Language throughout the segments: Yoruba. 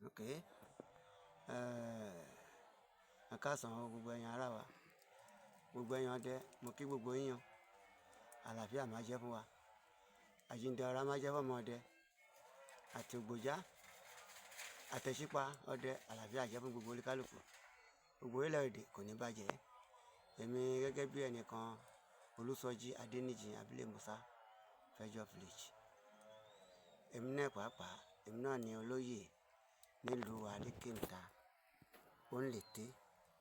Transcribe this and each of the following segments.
Ok. Ẹ káàsán o gbogbo ẹ̀yin ará wa. Gbogbo ẹ̀yin ọdẹ, mo kí gbogbo yín o. Àlàáfíà máa jẹ́ fún wa. Àjíǹde ara máa jẹ́ fún ọmọ ọdẹ. Àti ògbójá, àtẹ̀sípa ọdẹ, àlàáfíà jẹ́ fún gbogbo olúkálùkù. Gbogbo orílẹ̀-èdè kò ní bàjẹ́. Èmi gẹ́gẹ́ bí ẹnìkan, Olúsọjí Adéníjì, Abílẹ̀ Musa, Fẹjọ Village. Èmi náà pàápàá, èmi náà ni olóyè nílùú Alékèǹta, Òǹlẹ̀tẹ̀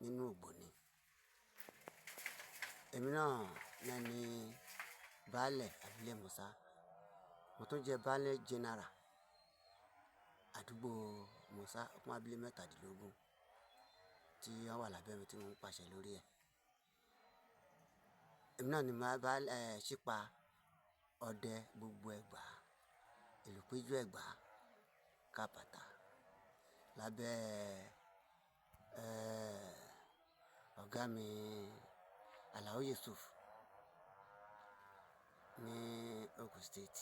nínú Ògbóni. Èmi náà náà ni Baálẹ̀ Abílẹ̀ Musa. Mo tún jẹ́ Baálẹ̀ General àdúgbò Musa, ọkùnrin abúlé 17 tí wọ́n wà lábẹ́ mi tí mò ń pàṣẹ lórí ẹ̀. Èmi náà ni màá Baálẹ̀ Ṣípa ọdẹ gbogbo Ẹ̀gbá, ìlú péjú Ẹ̀gbá, kápátá lábẹ́, ẹ́, ọ̀gá mi Alao Yusuf ní Ogun State.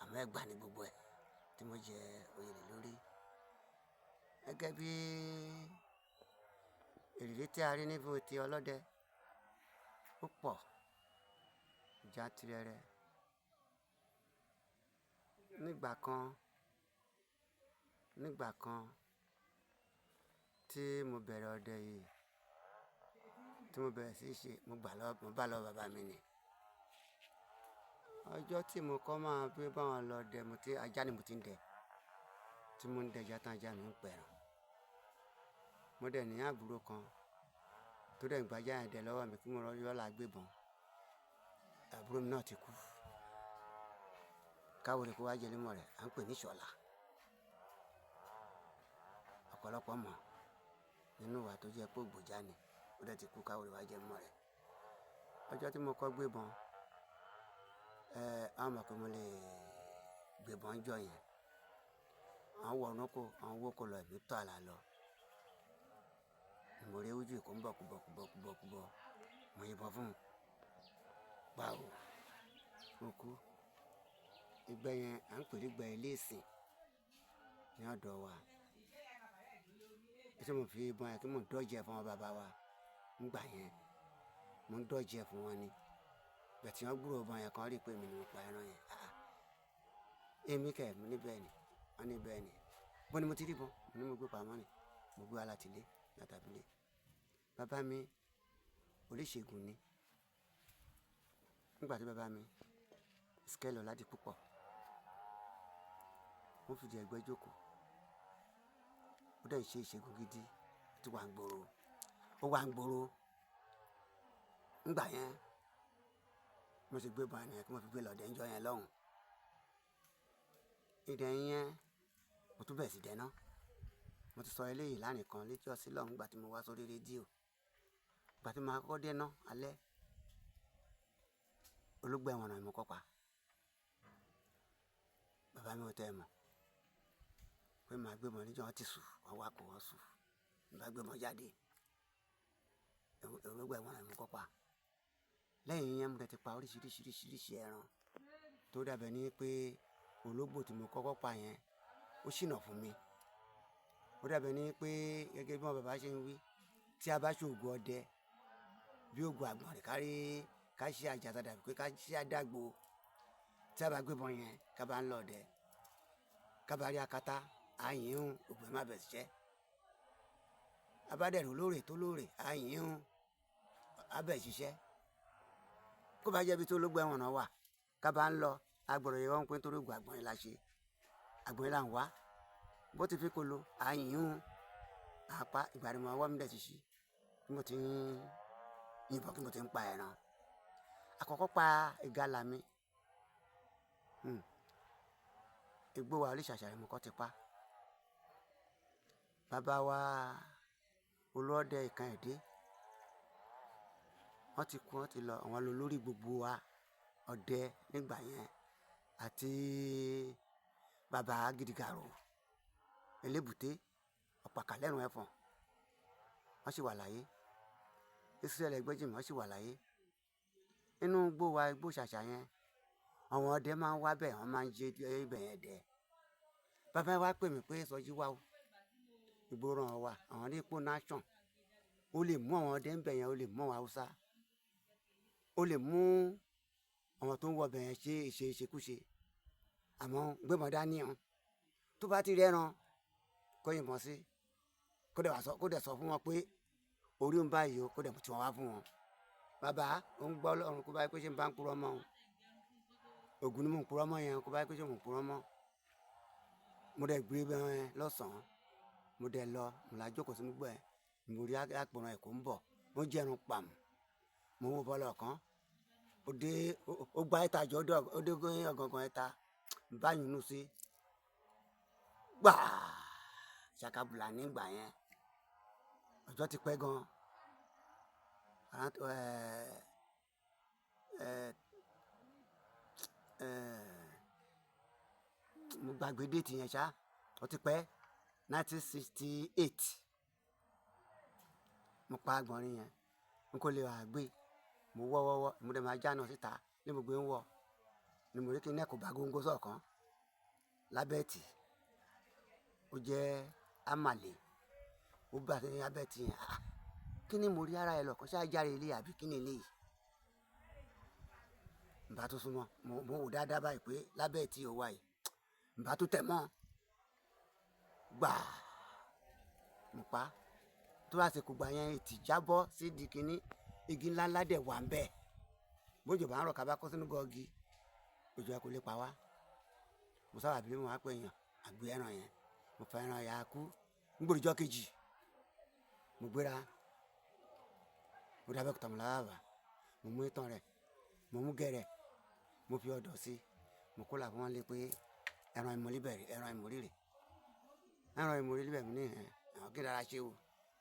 Àmọ́ Ẹ̀gbá ni gbogbo ẹ̀ tí mo jẹ oyè lé lórí. Gẹ́gẹ́ bí ìrírí tí a rí níbi tí ọlọ́dẹ, ó pọ̀ jantirẹrẹ. Nígbà kan, nígbà kan tí mo bẹ̀rẹ̀ ọdẹ yìí, tí mo bẹ̀rẹ̀ sí í ṣe, mo gbà lọ́, mo bá lọ bàbá mi ni. Ọjọ́ tí mo kọ́ máa gbé bá wọn lọ dẹ, mo ti, ajá ni mo ti ń dẹ. Tí mo ń dẹ ajá tán, ajá mi ń pẹran. Mo dẹ̀ ní àbúrò kan tó dẹ̀ gba ajá yẹn dẹ lọ́wọ́ mi kí mo yọ́ là gbébọn. Àbúrò mi náà ti kú. Káwòrè kó wá jẹ nímọ̀ rẹ̀, à ń pè ní Ṣọlá. Ọ̀pọ̀lọpọ̀ mọ̀ nínú wa tó jẹ́ pé ògbójá ni. Ó dẹ̀ ti kú, káwòrè wá jẹ nímọ̀ rẹ̀. Ọjọ́ tí mo kọ́ gbébọn, wọ́n mọ̀ pé mo lè gbébọn jọ yẹn. Wọ́n wọ inú oko, wọ́n wó oko lọ, èmi tọ̀ àlà lọ. Mo rí ojú ìkó ń bọ̀ kúbọ̀ kúbọ̀ kúbọ̀ kúbọ̀. Mo yìnbọn fún un. Gbao. Ó kú. Ìgbẹ́ yẹn à ń pè ní ìgbẹ́ ilé ìsìn ní ọ̀dọ̀ wa. Tí mo fi ìbọn yẹn kí mò ń dọ́jẹ fún wọn bàbá wa nígbà yẹn. Mò ń dọ́jẹ fún wọn ni. Ìgbà tí wọ́n gbúrò ìbọn yẹn kan rí pé èmi ni mo pa ẹran yẹn. Àá. Èmi kẹ̀, mo ní bẹ́ẹ̀ ni. Wọ́n ní bẹ́ẹ̀ ni. Bó ni mo ti rí ìbọn? Mo ní mo gbé pamọ́ ni. Mo gbé wá láti ilé, láti abúlé. Bàbá mi oníṣègùn ni. Nígbà tí bàbá mi, Ezekiel Ọládipúpọ̀, wọ́n fi di ẹgbẹ́ jókòó. Ó dẹ̀ ṣe ìṣègùn gidi tí wà ń gbòòrò. Ó wà ń gbòòrò. Nígbà yẹn, mo sì gbé ìbọn yẹn kí mo fi gbé lọ dẹ ńjọ́ yẹn lọ́hùn. Ìdẹ yẹn, mo tún bẹ̀rẹ̀ sí dẹ náà. Mo ti sọ eléyìí lánìí kan létí ọ̀sí lọ́hùn nígbà tí mo wá sórí rédíò. Ìgbà tí mo máa kọ́kọ́ dé náà alẹ́, ológbò ẹ̀wọ̀n náà ni mo kọ́ pa. Bàbá mi ò tẹ́ ẹ mọ̀ pé màá gbé ìbọn níjọ́ wọn ti sùn, wọ́n wá kó wọn sùn. Mo bá gbé ìbọn jáde, ológbò ẹ̀wọ̀n náà ni mo kọ́ pa. Lẹ́yìn yẹn mo dẹ̀ ti pa oríṣiríṣi ẹran tó dàbí ẹni pé ológbò tí mo kọ́kọ́ pa yẹn ó ṣìnà fún mi. Ó dàbí ẹni pé gẹ́gẹ́ bí wọn bàbá ṣe ń wí, tí a bá ṣe ògùn ọdẹ bí ògùn àgbọ̀nrín kárí, ká ṣe àjàtà dàbí pé ká ṣe àdàgbò. Tí a bá gbé ìbọn yẹn ká bá ń lọ ọdẹ, ká bá rí akátá, a yìn ín, ògùn ẹ má bẹ̀ ṣiṣẹ́. A bá dẹ̀rù lóòrè tó lóòrè, a yìn ín, a bẹ̀ ṣiṣẹ́. Kó bá jẹ́ ibi tí ológbò ẹ̀wọ̀n náà wà, ká bá ń lọ, a gbọdọ̀ yẹ wọ́n pé nítorí ògùn àgbọ̀nrín la ṣe. Àgbọ̀nrín là ń wá. Bó ti fi kolo, a yìn ín, a pa. Ìgbà tí mo wọ́ mi dẹ̀ ti ṣí, bí mo ti ń yìnbọn kí mo ti ń pa ẹran. Àkọ́kọ́ pa ìgalà mi. Igbó wa oríṣàṣà ni mo kọ́ ti pa. Bàbá wa olóòdẹ ìkan ẹ̀dẹ́. Wọ́n ti kú, wọ́n ti lọ. Àwọn ló lórí gbogbo wa ọdẹ nígbà yẹn àti bàbá Gidigàrò, Elébùté, Ọ̀pàkálẹ̀rùn ẹ̀fọ̀n. Wọ́n sì wà láyé. Israel Ẹgbẹ́jìmí wọ́n sì wà láyé. Inú igbó wa, igbó ṣàṣà yẹn, àwọn ọdẹ máa ń wá bẹ̀, wọ́n máa ń jẹ ibẹ̀ yẹn dẹ. Bàbá wa pè mí pé Sọjí wá o, ìgboro àwọn wa, àwọn ní ipò nation, ó lè mú àwọn ọdẹ ń bẹ̀ yẹn, ó lè mú àwọn Haúsá, ó lè mú àwọn tó ń wọ bẹ̀ yẹn ṣe ìṣe ìṣekúṣe, àmọ́ gbébọn dání o, tó bá ti rẹ́ran kó yìnbọn sí, kó dẹ̀ wá sọ, kó dẹ̀ sọ fún wọn pé orí ń báyìí o, kó dẹ̀ mú tiwọn wá fún wọn. Bàbá ó ń gbọ́ Ọlọ́run kó bá yẹ pé ṣé ń bá ń purọ́ mọ́ o, Ògún ni mò ń purọ́ mọ́ yẹn, kó bá yẹ pé ṣé mò ń purọ́ mọ́. Mo dẹ̀ gbé bẹ́ẹ̀ lọ́sàn-án, mo dẹ̀ lọ, mo là jókòó sínú igbó ẹ̀, mo rí àpòrán ẹ̀ kó ń bọ̀, ó ń jẹun pàm, mo ń wo bọ́ọ̀lù ọ̀kan, ó dé, ó gba ẹ̀ta jọ, ó dé ọ̀gangan ẹ̀ta, bá yùnú sí, gbàá, ṣàkàbùlà nígbà yẹn, ọjọ́ ti pẹ́ gan. Around, mo gbàgbé date yẹn ṣá, ó ti pẹ́, 1968. Mo pa àgbọ̀nrín yẹn, n kò lè wá gbé, mo wọ́ wọ́ wọ́, mo dẹ̀ máa jáná síta ní mo gbé ń wọ̀, ni mo rí kí iná kò bá góńgó sọ̀kan lábẹ́ ẹ̀tì, ó jẹ́ àmàlé, ó bá sí abẹ́ ẹ̀tì yẹn, ah, kí ni mo rí ara ẹ lọ, kó ṣáà járe ilé àbí kí ni eléyìí? N bá tún súnmọ́, mo wò dáadáa báyìí pé lábẹ́ ẹ̀tì ó wà yìí, n bá tún tẹ̀ mọ́, gbàá, mo pa á. Tó bá ṣe kò gbà yẹn, ètì jábọ́ sí di kíní, igi ńlá ńlá dẹ̀ wà ń bẹ̀. Bójò bá ń rọ̀ ká bá kó sínú gọ́ọ̀gì, òjò ẹ kò lè pa wá. Mo sábà bí mo wá pé èèyàn, àgbé ẹran yẹn, mo fa ẹran yà á kú. Nígbà òjò kejì, mo gbéra, mo dé Abẹ́òkúta, mo lọ bá bàbá, mo mú ìtàn rẹ̀, mo mú gẹ̀rẹ̀, mo fi ọ̀dọ̀ sí, mo kó là fún wọn lé pé ẹran ìmọ̀lí bẹ̀rẹ̀, ẹran ìmọ̀lí rè. Ẹran ìmọ̀lí bẹ̀rẹ̀ mi ní ẹ̀, àwọn kí dára ṣe o,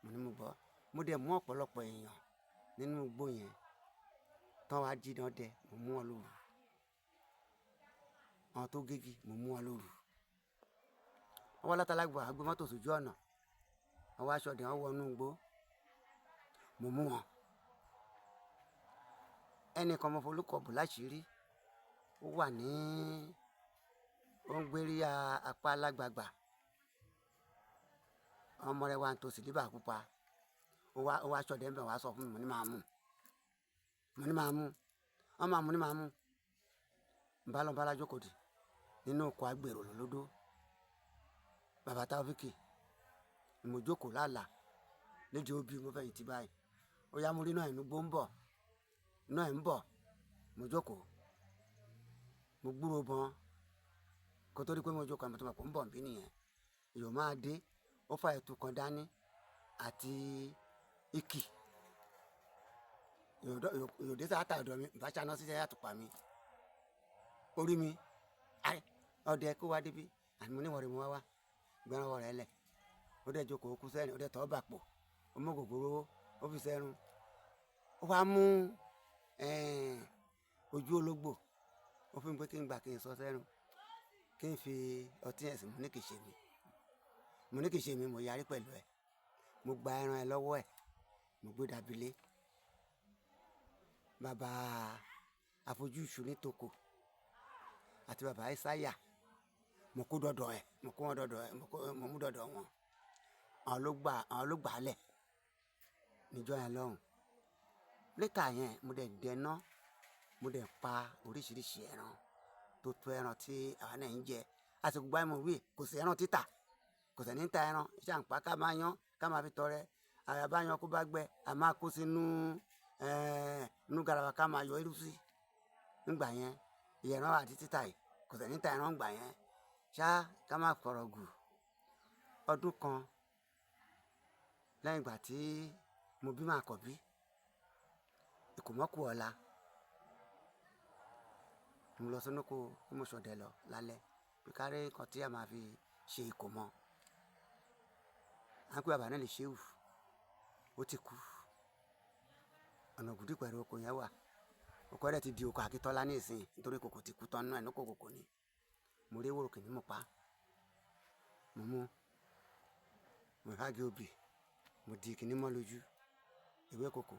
mo ní mo gbọ́. Mo dẹ̀ mú ọ̀pọ̀lọpọ̀ èèyàn nínú igbó yẹn, tán wá jí dán dẹ, mo mú wọn lóru. Àwọn tó gégi, mo mú wọn lóru. Wọ́n wá látàlágbà, wọ́n gbé mọ́tò sójú ọ̀nà, wọ́n wá aṣọ dẹ̀, wọ́n wọ inú igbó, mo mú wọn. Ẹni kan mo forúkọ bò láṣìírí, ó wà ní, ó ń gbé rí apá alágbàgbà. Ọmọ rẹ̀ wá ń tòsí líbà pupa. Ó wá aṣọ dẹ̀ ń bẹ̀ wá sọ fún mi, mo ní máa mú. Mo ní máa mú. Wọ́n máa mú ní máa mú. N bá lọ bá lájókòó dì nínú oko agbèrò lọ́dọ̀. Bàbá Taofiki, mo jókòó lálàá nídi obì mo fẹ̀yìntì báyìí. Ó yá mo rí iná ẹ̀ ń gbó ń bọ̀, iná ẹ̀ ń bọ̀, mo jókòó. Mo gbúrò bọn, kó tó rí pé mo jókòó, mo ti mọ̀ pé ó ń bọ̀ bí nìyẹn. Ìyó máa dé, ó fa ẹ̀tù kan dání àti ìkì. Ìyó dé sáà tà ọ̀dọ̀ mi, bá ṣáná sí àtùpà mi. Ó rí mi, ayé, ọdẹ kó wá débí, àní mo ní ìwọ rẹ mo wá wá, gbẹ́ran wọ rẹ lẹ̀. Ó dẹ̀ jókòó, ó kú sẹ́rìn, ó dẹ̀ tọ́ bà pò, ó mú ògógóró, ó fi sẹ́run. Ó wá mú, ojú ológbò, ó fi ń pé kí n gbà kí n sọ sẹ́run, kí n fi ọtí ẹ̀sìn, mo ní kì í ṣe mi. Mo ní kì í ṣe mi, mo yarí pẹ̀lú ẹ. Mo gba ẹran ẹ lọ́wọ́ ẹ̀, mo gbé dàbílé. Bàbá àfojúsù ní toko àti bàbá Isaiah, mo kó dọ̀dọ̀ ẹ, mo kó wọn dọ̀dọ̀ ẹ, mo kó, mo mú dọ̀dọ̀ wọn. Àwọn ló gbà á lẹ̀ níjọ́ yẹn lọ́hùn. Létà yẹn, mo dẹ̀ dẹná, mo dẹ̀ pa oríṣiríṣi ẹran tó tó ẹran tí àwa náà ń jẹ. Àsìkò ìgbà yẹn mo wí, kò sí ẹran títà, kò sí ẹni ń ta ẹran. Iṣẹ́ à ń pa ká máa yán, ká máa fi tọrẹ. Àyà bá yan kó bá gbẹ, a máa kó sínú, inú garawa ká máa yọ irú sí. Nígbà yẹn, ìyẹn ẹran àti títà yìí, kò sí ẹni ń ta ẹran nígbà yẹn. Ṣá ká máa fọ̀rọ̀ gùn. Ọdún kan lẹ́yìn ìgbà tí mo bí màá kọ̀ bí, ìkómọ kù ọ̀la. Mo lọ sínú oko, mo ṣọdẹ lọ lálẹ́. Pé ká rí nǹkan tí a máa fi ṣe ìkómọ. A ń pè bàbá náà ní Ṣéhù, ó ti kú. Ọ̀nà ògùdí pẹ̀lú oko yẹn wà. Oko rẹ̀ ti di oko Akíntọ́lá ní ìsìn, nítorí kòkò ti kú tán nínú ẹ̀, inú kòkò kò ní. Mo rí ewúro kìíní mo pa. Mo mú, mo hági obì, mo di kìíní mọ́ lójú, ewé kòkò.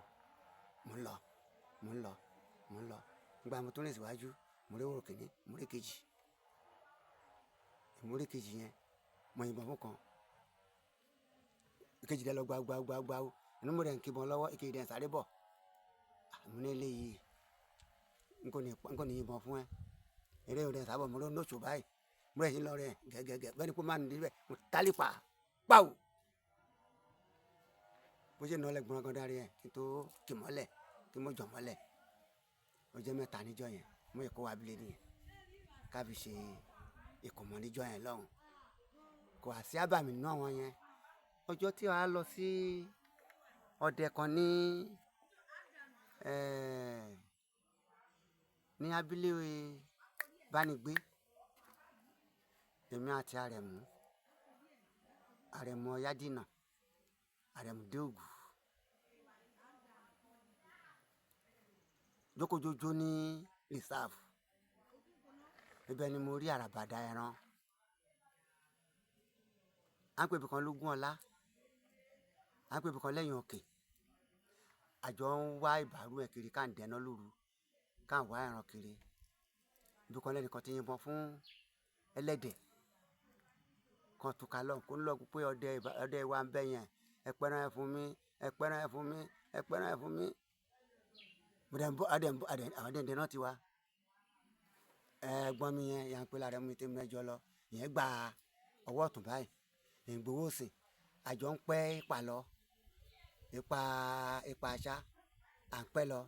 Mo ń lọ, mo ń lọ, mo ń lọ. Nígbà mo tún rìn síwájú, mo rí ewúro kìíní, mo rí kejì. Mo rí kejì yẹn, Mo yìnbọn fún kan, ìkejì dẹ̀ lọ gbau gbau gbau gbau. Inú mo dẹ̀ ń kíbọn lọ́wọ́, ìkejì dẹ̀ ń sáré bọ̀. Mo ní eléyìí n kò ní yìnbọn fún ẹ. Eré yìí dẹ̀ sábọ̀, mo ló nóṣò báyìí. Mo rẹ̀ sí lọ rẹ̀ gẹ́gẹ́gẹ́ bẹ́ẹ̀ ni pé má nù níbẹ̀, mo tálípa pàù. Bó ṣe nà ọ́ lẹ́gbọ̀n gan dárí ẹ̀ kí n tó kì mọ́lẹ̀, kí mo jọ̀ mọ́lẹ̀. Ó jẹ́ mẹ́ta níjọ́ yẹn, mo yẹ kó wá abilé nìyẹn. Ká fi ṣe ìkómọ níjọ́ yẹn lọ́hùn. Kò wá sí àbàmì nínú àwọn yẹn. Ọjọ́ tí a lọ sí ọdẹ kan ní, ẹ́, ní abúlé Bánigbé. Èmi àti Àrẹ̀mú, Àrẹ̀mú Ọ̀yádìnà, Àrẹ̀mú Déògù. Jókòjójó ní reserve. Ibẹ̀ ni mo rí àràbàdà ẹran. À ń pè ibìkan lógún ọlá. À ń pè ibìkan lẹ́yìn òkè. Àjọ ń wá ìbàrú ẹ kiri ká ń dẹná lóru, ká ń wá ẹran kiri. Ibìkan lẹ́nìkan tí yìnbọn fún ẹlẹ́dẹ̀. Kan túká lọ, kó lọ pé ọdẹ, ọdẹ wa ń bẹ yẹn. Ẹ pẹ́ràn ẹ fún mi, ẹ pẹ́ràn ẹ fún mi, ẹ pẹ́ràn ẹ fún mi. Mo dẹ̀ ń bọ̀, a dẹ̀ ń bọ̀, a dẹ̀, àwọn dẹ̀ ń dẹná tiwa. Ẹ̀gbọ́n mi yẹn, ìyá ń pè lára mi tí mo mẹ́jọ lọ. Ìyẹn gba ọwọ́ ọ̀tún báyìí. Ìyẹn gbowó òsì. Àjọ ń pẹ́ ipa lọ. Ipa, ipa aṣá. À ń pẹ́ lọ.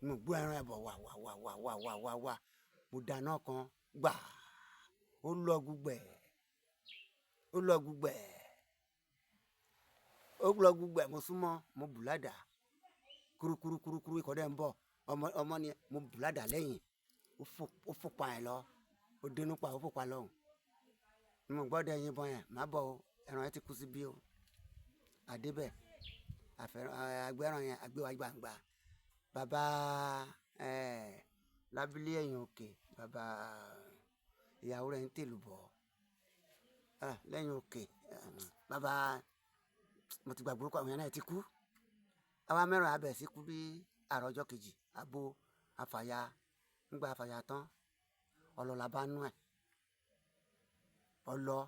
Mo gbọ́ ẹran ẹ bọ̀ wà wà wà wà wà wà wà wà. Mo dáná kan gbà. Ó lọ gbùgbẹ̀. Ó lọ gbùgbẹ̀. Ó lọ gbùgbẹ̀. Mo súnmọ́, mo bù ládàá. Kuru kuru kuru kuru ikọ̀ dẹ̀ ń bọ̀. Ọmọ, ọmọ ni mo bù ládàá lẹ́yìn. Ó fò, ó fò pa ẹ̀ lọ. Ó dénú pa, ó fò pa lọ́hùn. Mo gbọ́dọ̀ yìnbọn yẹn, má bọ̀ o. Ẹran yẹn ti kú síbí o. A dé bẹ̀. Àfẹ́ràn, agbẹ́ran yẹn, a gbé wá gbangba. Bàbá, ẹ́, lábílé ẹ̀yìn òkè, bàbá ìyàwó rẹ̀ ń tèlùbọ̀. Ah, lẹ́yìn òkè, bàbá, mo ti gbàgbọ́ orúkọ àwọn yẹn náà ti kú. Àwa mẹ́rin a bẹ̀rẹ̀ sí kú bí àárọ̀ ọjọ́ kejì. Abo, afàya, nígbà afàya tán, ọlọ la bá nú ẹ̀. Ọlọ,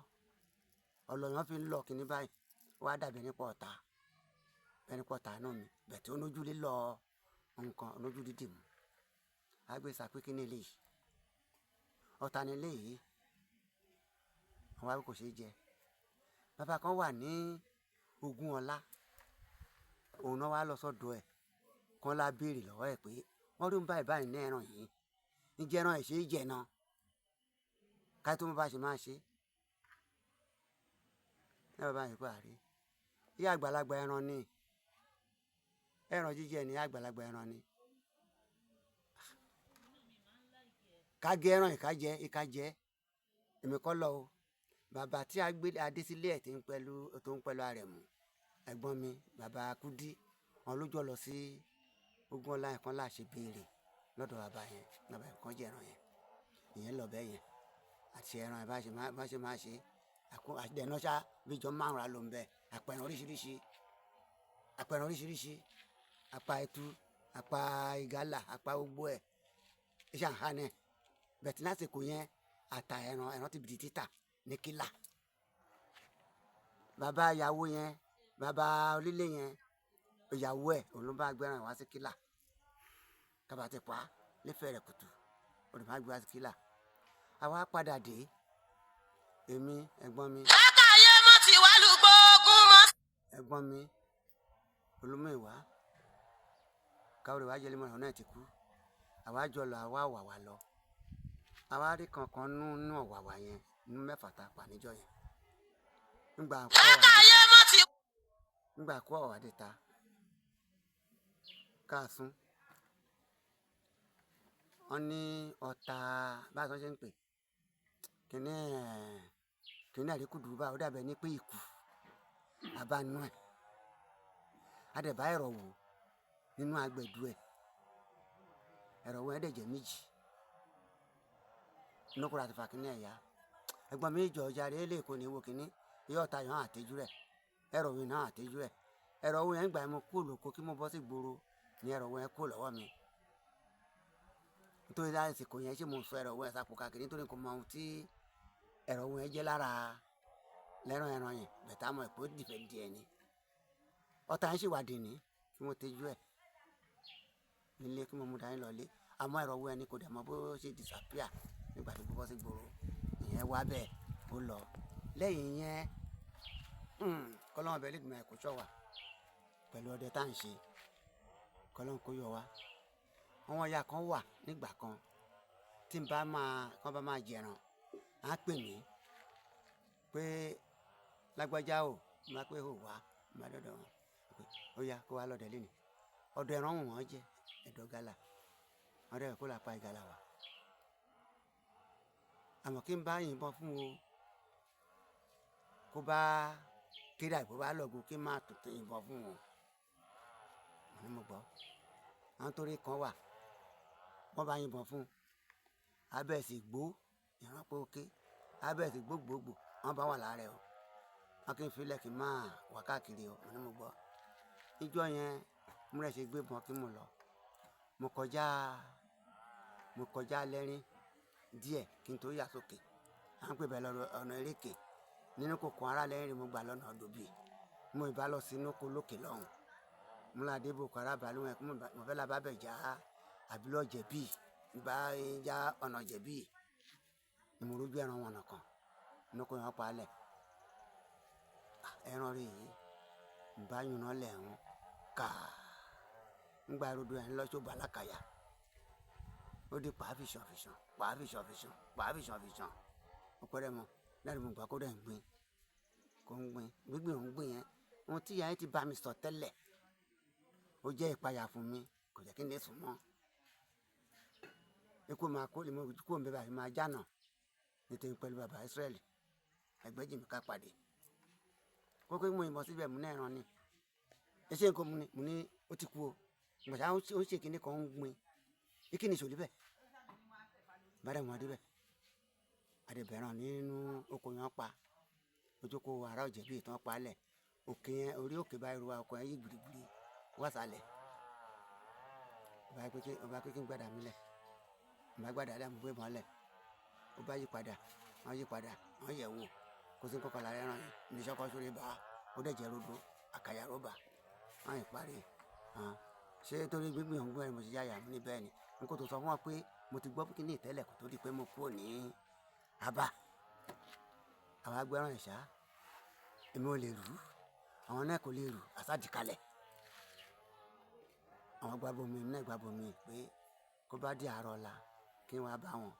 ọlọ yẹn fi ń lọ kíní báyìí. Ó wá dàbí ẹni pé ọ̀tá, ẹni pé ọ̀tá náà mi. Bẹ̀ tí ó lójú lílọ nǹkan, lójú dídì mú. A gbé sá pé kíni eléyìí. Ọ̀tá ni eléyìí. Wọ́n wá wí kò ṣe é jẹ. Bàbá kan wà ní Ogún Ọlá. Òun náà wá lọ sọ́dọ̀ ẹ̀. Kan lá béèrè lọ́wọ́ ẹ̀ pé wọ́n rí ń báyìí báyìí ní ẹran yìí. Ǹjẹ́ ẹran ẹ̀ ṣe é jẹ náà? Ká tó mọ bá ṣe máa ṣe. Ní bàbá yìí pé àrí. Ìyá àgbàlagbà ẹran ni. Ẹran jíjẹ ni ìyá àgbàlagbà ẹran ni. Ká gé ẹran yìí ká jẹ, ìka jẹ. Èmi kọ́ lọ o. Bàbá tí a gbé adé sílé ẹ̀ tí ń pẹ̀lú, tó ń pẹ̀lú Àrẹ̀mú. Ẹ̀gbọ́n mi, bàbá Kúdí, wọ́n ló jọ lọ sí Ogún Ọlá yẹn kan lá ṣe béèrè lọ́dọ̀ bàbá yẹn. Bàbá yẹn kan jẹ ẹran yẹn. Ìyẹn lọ bẹ́ẹ̀ yẹn. Àti ẹran yẹn bá ṣe má, bá ṣe máa ṣe. Àkó, àdẹ̀nà ṣá bí ìjọ márùn-ún ló ń bẹ. Àpẹẹrẹ oríṣiríṣi. Àpẹẹrẹ oríṣiríṣi. Apa ẹtu, apa ìgalà, apa gbogbo ẹ̀. Iṣẹ́ àǹhà ni. Bẹ̀tí lásìkò yẹn, ata ẹran, ẹran ti di títà ní kílà. Bàbá ìyàwó yẹn, bàbá onílé yẹn, ìyàwó ẹ̀, òun ló bá gbé ẹran wá sí kílà. Ká bá ti pa, léfẹ̀ẹ́ rẹ̀ kùtù. Ó lè máa gbé wá sí kílà. Àwa padà dé. Èmi, ẹ̀gbọ́n mi. Lákàyè mọ́ ti wá lùgbógun mọ́. Ẹ̀gbọ́n mi, Olúmúyìwá. Káwọ́rẹ́ wá jẹ́ lẹ́mọ̀ràn náà ti kú. Àwa jọ lọ, àwa wà wá lọ. Àwa rí kankan nú, nú ọ̀wàwà yẹn, nú mẹ́fà ta pa níjọ́ yẹn. Nígbà kó ọ̀wàwà dé Lákàyè mọ́ ti. Nígbà kó ọ̀wàwà dé ta. Ká sún. Wọ́n ní ọ̀tá, bá a ṣe ń pè. Kíní ẹ̀, kíní àríkùdù bá, ó dàbí ẹni pé ikú. A bá nú ẹ̀. A dẹ̀ bá ẹ̀rọ wò nínú agbẹ̀dú ẹ̀. Ẹ̀rọ wò yẹn dẹ̀ jẹ́ méjì. Inú kúrò àti fà kíní ẹ̀ ya. Ẹ̀gbọ́n mi jọ ọjà rẹ̀ lè kó ni wo kíní. Ìyá ọ̀tá yẹn àtẹ́jú rẹ̀. Ẹ̀rọ wò náà àtẹ́jú rẹ̀. Ẹ̀rọ wò yẹn gbà mí kú lóko kí mo bọ́ sí ìgboro ní ẹ̀rọ wò yẹn kú lọ́wọ́ mi. Nítorí lásìkò yẹn ṣé mo sọ ẹ̀rọ wò yẹn sápò káàkiri nítorí kò mọ ohun tí ẹ̀rọ wò yẹn jẹ́ lára Lẹ́ràn ẹran yẹn bẹ̀tà mọ̀ ẹ̀ pé ó dìfẹ́ di ẹni ọ̀tá yẹn sì wà dìní kí wọ́n tẹ́jú ẹ̀ nílé kí wọ́n mú dání lọlé. Àmọ́ ẹ̀rọ owó ẹni kò dẹ̀ mọ bó ṣe disappear nígbà tó bọ́ sí gbòòrò. Ìyẹn wá bẹ́ẹ̀ ó lọ. Lẹ́yìn yẹn, kọ́lọ́hún bẹ́ẹ̀ lẹ́dùnmọ̀ ẹ̀kọ́ ṣọ́ wa pẹ̀lú ọdẹ tá à ń ṣe, kọ́lọ́hún kó yọ wa. Àwọn ìyá kan wà nígbà kan tí n bá máa kán bá máa jẹran, á pè mí pé lágbájá o, mo máa pé ò wá, mo máa dọ́dọ̀ wọn pé ó yá kó wá lọ́dẹ lénìí. Ọdẹ ẹran wù wọ́n jẹ ẹ̀dọ̀ gala, wọ́n dẹ̀ kó là pa ìgalà wa. Àmọ́ kí n bá yìnbọn fún o, kó bá kéde àìkú bá lọ́gùn kí n má tuntun yìnbọn fún o. Mo ní mo gbọ́. Àwọn torí kan wà, wọ́n bá yìnbọn fún, abẹ́ sì gbó, ìran pé ó ké, abẹ́ sì gbó gbòógbò, wọ́n bá wà lára ẹ̀ o. Wọ́n kì í filẹ̀ kí n máa wà káàkiri o. Mo ní mo gbọ́. Ijọ́ yẹn, mo rẹ̀ ṣe gbé ìbọn kí mo lọ. Mo kọjá lẹ́rín díẹ̀ kí n tó yà sókè. À ń pè bẹ́ẹ̀ lọ ọ̀nà eréke. Nínú kòkó ara lẹ́rìn mo gbà lọ́nà òdòbí. Mo ì bá lọ sínú oko lókè lọ́hùn. Mo là dé boko ara balùwẹ̀ mo fẹ́ la bá bẹ̀ já àbí lọ jẹ̀bi. Bá já ọ̀nà jẹ̀bi. Ni mo rójú ẹran wọn kan. Inú oko yẹn pa á lẹ̀. Ẹran rè é. N bá yùn náà lẹ̀ ń kà. Ń gba rodo ẹ̀ ń lọ sóbò alákàyà. Ó di pàá fìṣàn fìṣàn, pàá fìṣàn fìṣàn, pàá fìṣàn fìṣàn. Ó pẹ́rẹ́ mọ́. Lẹ́nu mo gbà kó dẹ̀ ń gbin. Kó ń gbin. Gbígbìn òun gbìn yẹn. Ohun tí ìyá yẹn ti bá mi sọ tẹ́lẹ̀. Ó jẹ́ ìpayà fún mi. Kò jẹ́ kí n lè sùn mọ́. Ikú máa kó lè mọ kó ń bẹ báyìí máa jánà. Nítorí pẹ̀lú bàbá Ísírẹ́lì. Ẹgbẹ́ jì mí ká pàdé. Kókó mo yìnbọn síbẹ̀ mú náà ẹran ni. Ẹ ṣe nǹkan mu ni, mo ní ó ti kú o. Ìgbà tí ó ń ṣe kíní kan ń gbin. Ikí ni ìṣòlí bẹ́ẹ̀. Bá dẹ̀ mọ́ dé bẹ́ẹ̀. Adébẹ̀rán nínú oko yẹn pa. Ojúkò ará òjẹ̀bí ìtàn pa lẹ̀. Òkè yẹn, orí òkè bá ru ọkọ̀ yẹn yí gbìrìgbìrì wá sálẹ̀. Ọba pé kí n gbàdá mi lẹ̀. Mo bá gbàdá lẹ̀, mo gbé ìbọn lẹ̀. Ó bá yí padà, wọ́n yí padà, wọ́n yẹ̀ wò. Kò sí nǹkan kan lára ẹran yẹn. Ní ìṣọ́kọ́ sórí bá, ó dẹ̀ jẹ́ rodo, àkàyà ló bà. Wọ́n yìí parí. Hàn. Ṣé torí gbígbìn òun gbìn mo ṣe yáyà mi ní bẹ́ẹ̀ ni. N kò tó sọ fún wọn pé mo ti gbọ́ kíní ìtẹ́lẹ̀ kó tó di pé mo kúrò ní Aba. Àwọn agbẹ́rán ìṣá, èmi ò lè rú. Àwọn náà kò lè rú. Àṣà di kalẹ̀. Àwọn gbàgbọ́ mi, èmi náà gbàgbọ́ mi pé kó bá di àárọ̀ ọ̀la kí n wá bá wọn.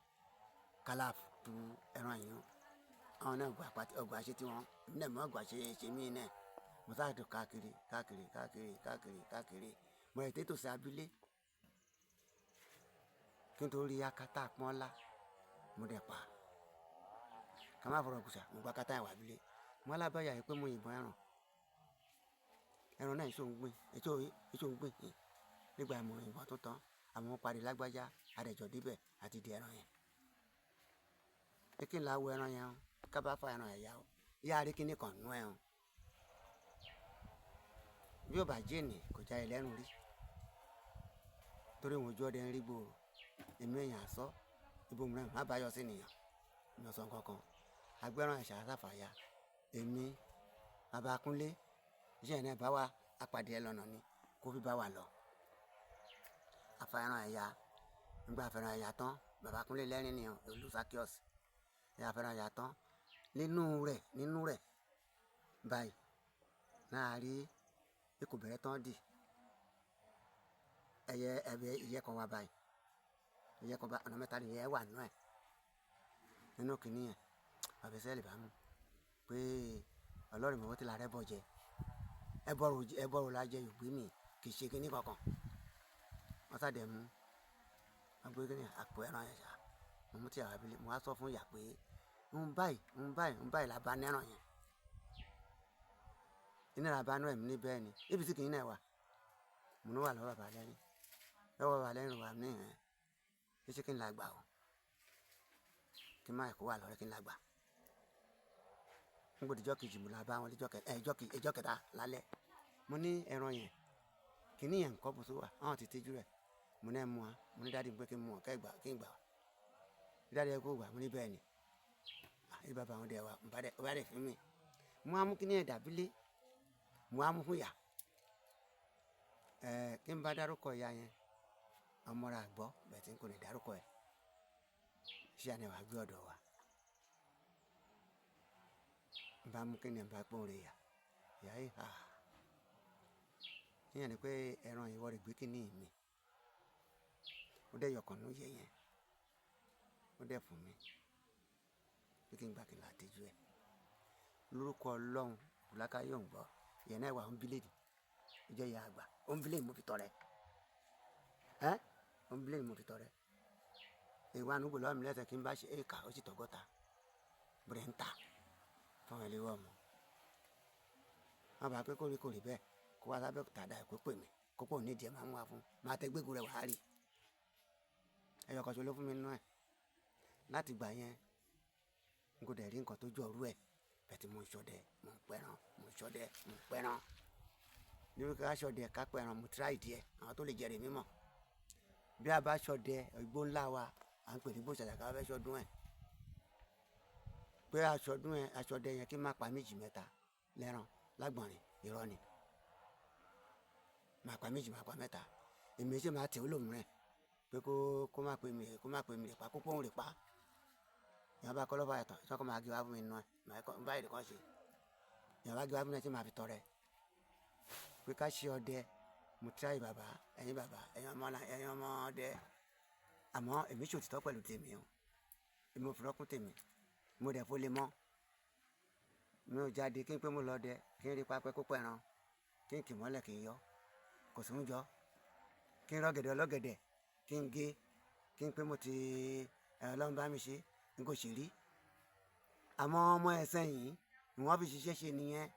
Kálá tu ẹran yìí. Àwọn náà gbà pàtẹ ọgbà ṣe tí wọn. Èmi náà mọ̀ ọgbà ṣe ṣe mí náà. Mo sá tó káàkiri, káàkiri, káàkiri, káàkiri, káàkiri. Mo rẹ̀ tètò sí abilé. Kí n tó rí akátá pọ́nlá, mo dẹ̀ pa. Ká má fọ̀rọ̀ gùn ṣá, mo gba akátá yẹn wá abilé. Mo alábàáyà yìí pé mo yìnbọn ẹran. Ẹran náà èso ń gbìn, èso èso ń gbìn. Nígbà mo yìnbọn tó tán, àmọ́ mo parí lágbájá, adẹ̀jọ́ débẹ̀ àti di ẹran yẹn. Pé kí n la wo ẹran yẹn o, ká bá fa ẹran yẹn yá o. Yá rí kíní kan nú ẹ o. Bí ó bá jẹ́ ní kò já ẹ lẹ́nu rí. Torí òun ojú ọdẹ ń rí gbòòrò. Èmi èèyàn sọ, ibo mìíràn má bá yọ sí ènìyàn. Mi ò sọ nǹkan kan. Agbẹ́rán ẹ̀ṣà sáfàyà. Èmi, bàbá Kúnlé, iṣẹ́ yẹn náà bá wa, a pàdé ẹ lọ́nà ni kó fi bá wa lọ. A fa ẹran ẹ̀yà. Nígbà a fẹ́ràn ẹ̀yà tán, bàbá Kúnlé lẹ́rìn ni olú Sakios. Ní a fẹ́ràn ẹ̀yà tán, nínú rẹ̀ báyìí, náà rí ikú bẹ̀rẹ̀ tán dì. Ẹyẹ ẹbẹ ìyẹ́ kan wá báyìí. Ìyẹ́ kan bá ọ̀nà mẹ́ta ni ìyẹ́ wà nínú ẹ̀. Nínú kìnì yẹn, bàbá Ísírẹ́lì bá mú pé Ọlọ́run mọ̀ wọ́n ti la rẹ́ bọ̀ jẹ. Ẹbọrò la jẹ yògbé mi, kì í ṣe kíní kankan. Wọ́n sá dẹ̀ mú. Wọ́n gbé kíní àpò ẹran yẹn ṣá. Mo mú tí àwọn abilé, mo wá sọ fún ìyá pé ń báyìí, ń báyìí, ń báyìí la bá nẹ́ràn yẹn. Iná la bá nú ẹ̀mí ní bẹ́ẹ̀ ni. Ibi tí kìnì náà wà. Mo ní wà lọ́wọ́ bàbá lẹ́rìn. Lọ́wọ́ bàbá lẹ́rìn wà ní ẹ̀. Ṣé kí n la gbà o? Kí má kó wà lọ́rẹ́ kí n la gbà. Nígbà tí ìjọ́ kejì mo la bá wọn lọ́jọ́ kẹ, ẹ ìjọ́ kẹta lálẹ́. Mo ní ẹran yẹn, kìnì yẹn ńkọ́ bó ṣe wà. Àwọn ti tẹ́jú rẹ̀. Mo ní ẹ mú wa. Mo ní daddy pé kí n mú wọn kẹ́ gbà, kí n gbà wá. Daddy ẹ kó gbà. Mo ní bẹ́ẹ̀ ni. Ah, bàbá wọn dẹ̀ wá. Ń bá dẹ̀, ó bá dẹ̀ fún mi. Mo á mú kíní ẹ̀ dàbílé, mo á mú fún ìyá. Ẹ kí n bá dárúkọ ìyá yẹn, ọmọ rà gbọ́, bẹ́ẹ̀ tí n kò lè dárúkọ ẹ̀. Ṣé àná wàá gbé ọ̀dọ̀ wa? N bá mú kíní ẹ̀ bá pọ́n rè ìyá. Ìyá yìí hà. Ìyẹn ni pé ẹran ìwọ rẹ̀ gbé kíní mi. Ó dẹ̀ yọkàn nú yẹ yẹn. Ó dẹ̀ fún mi. Pé kí n gbà kí n là tẹ́jú ẹ. Lórúkọ Ọlọ́run, Bùlákà yóò ń gbọ́. Ìyẹn náà wà ń bíléèdì. Ó jẹ́ ìyá àgbà. Ó ń bíléèdì mo fi tọrẹ. Ẹ́ ó ń bíléèdì mo fi tọrẹ. Ìwà ànúgbò lọ́wọ́ mi lẹ́sẹ̀ kí n bá ṣe éèkà ó sì tọ́gọ́ta. Bẹ̀rẹ̀ ń tà fún ẹlẹ́wọ̀ ọmọ. Wọ́n bá pé kórè kórè bẹ́ẹ̀ kó wá sábẹ́ tàdá ẹ̀ kó pè mí kó pò ní ìdí ẹ̀ máa mú wa fún máa tẹ gbégun rẹ̀ wàá rí. Ẹyọ kan ṣo ló fún mi nínú ẹ̀. Láti ìgbà yẹn, n kò dẹ̀ rí nǹkan tó jọ rú ẹ̀. Bẹ́ẹ̀ tí mò ń ṣọdẹ, mò ń pẹran, mò ń ṣọdẹ, mò ń pẹran. Níbi ká ṣọdẹ ká pẹran, mo try díẹ̀, àwọn tó lè jẹrè mímọ̀. Bí a bá ṣọdẹ, igbó ńlá wa, à ń pè ní igbó ṣàṣà ká fẹ́ ṣọdún ẹ̀. Pé aṣọdún ẹ̀, aṣọdẹ yẹn kí n má pa méjì mẹ́ta lẹ́ran lágbọ̀nrín, irọ́ ni. Màá pa méjì, màá pa mẹ́ta. Èmi sì máa tẹ̀ ó lòun rẹ̀ pé kó kó má pe mi, kó má pe mi rè pa, kó pọ́n rè pa. Ìyá bá kọ́ lọ́fà yàtọ̀, ṣé kó máa gé wá fún mi nínú ẹ̀? Màá kọ́, báyìí kọ́ ṣe. Ìyá bá gé wá fún mi tí màá fi tọrẹ. Pé ká ṣe ọdẹ, mo try bàbá, ẹ̀yin bàbá, ẹ̀yin ọmọ là, ẹ̀yin ọmọ ọdẹ. Àmọ́ èmi ṣòtítọ́ pẹ̀lú tèmi o. Èmi ò fi rọ́kún tèmi. Mo dẹ̀ fó lè mọ́. Mi ò jáde kí n pé mo lọ dẹ, kí n rí pápẹ́ kó pẹran, kí n kì mọ́lẹ̀ kí n yọ. Kò sí ń jọ. Kí n rọ́gẹ̀dẹ̀ ọlọ́gẹ̀dẹ̀, kí n gé, kí n pé mo ti, ẹ Ọlọ́run bá mi ṣe, n kò ṣe rí. Àmọ́ ọmọ ẹ̀sẹ̀ yìí, ni wọ́n fi ṣiṣẹ́ ṣe nìyẹn.